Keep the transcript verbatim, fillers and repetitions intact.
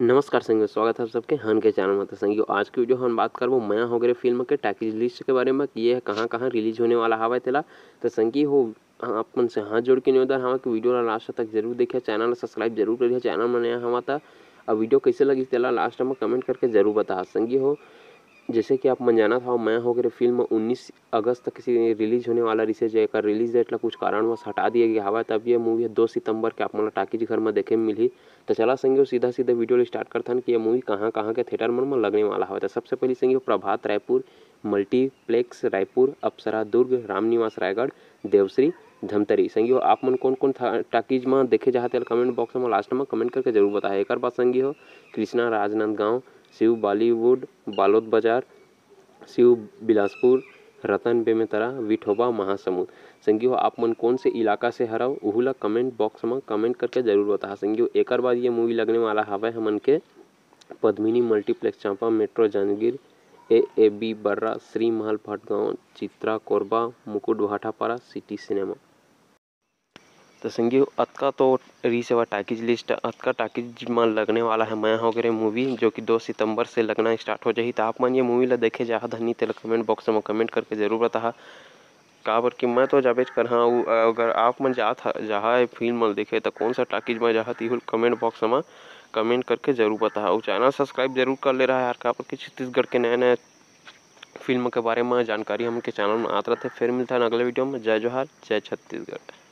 नमस्कार संगी हो, स्वागत है सबके हन के चैनल में। तो संगी हो, आज की वीडियो हम बात करबो मया हो गे रे फिल्म के टाकीज लिस्ट के बारे में कि ये कहाँ कहाँ रिलीज होने वाला हवय तेला। तो संगी हो, आप मन से हाथ जोड़ के निवेदन हवय कि वीडियो ला लास्ट तक जरूर देखिए, चैनल ला सब्सक्राइब जरूर करिए, चैनल में नया हवा त। अब वीडियो कैसे लगी तेला लास्ट में कमेंट करके जरूर बताहा संगी हो। जैसे कि आप मन जानत हव, मया हो गे रे फिल्म उन्नीस अगस्त तक से रिलीज होने वाला रिसे, जेकर रिलीज डेट ला कुछ कारणवश हटा दिए गया हवय, तब ये मूवी दो सितंबर के आप मन ला टाकीज घर में देखे में मिलही। तो चला संगी हो, सीधा सीधा वीडियो ला स्टार्ट करथन कि ये मूवी कहाँ कहाँ के थिएटर मन में लगने वाला हवय। तो सबसे पहले संगी हो, प्रभात रायपुर, मल्टीप्लेक्स रायपुर, अप्सरा दुर्ग, रामनिवास रायगढ़, देवश्री धमतरी। संगी हो, आप मन कौन कौन था- टाकीज में देखे जाहा तेला कमेंट बॉक्स में लास्ट में कमेंट करके जरूर बताहा। एक बात संगी हो, कृष्णा राजनांदगांव, शिव बॉलीवुड, बालोद बाजार, शिव बिलासपुर, रतन बेमेतरा, विठोबा, महासमुंद। संगी हो, आप मन कौन से इलाका से हरव, उहू ला कमेंट बॉक्स में कमेंट करके जरूर बताहा। संगी हो, एकर बाद ये मूवी लगने वाला हवय हमन के Padmini multiplex Champa, metro Janjgir, A A B Barra, Shri Mahal Bhatgaon, Chitra Korba, मुकुट भाटापारा, सिटी सिनेमा। तो संगी हो, अतका तो रिसे वा टाकीज लिस्ट, अतका टाकीज में लगने वाला है मया हो गे रे मूवी, जो कि दो सितंबर से लगना स्टार्ट हो जाही। तो आप मन ये मूवी ला देखे जाहा धनी, तेला कमेंट बॉक्स में कमेंट करके जरूर बताहा, काबर कि मैं तो जाबेच करहा। अउ अगर आप मन जात ह- जाहा ये फिल्म ल देखे, तो कौन सा टाकीज में जाहा, तिहुल कमेंट बॉक्स में कमेंट करके जरूर बताहा। अउ चैनल सब्सक्राइब जरूर कर ले रहा यार, काबर कि छत्तीसगढ़ के नए नए फिल्म के बारे में जानकारी हमन के चैनल में आत रहथे। फिर मिलता है अगले वीडियो में। जय जोहार, जय छत्तीसगढ़।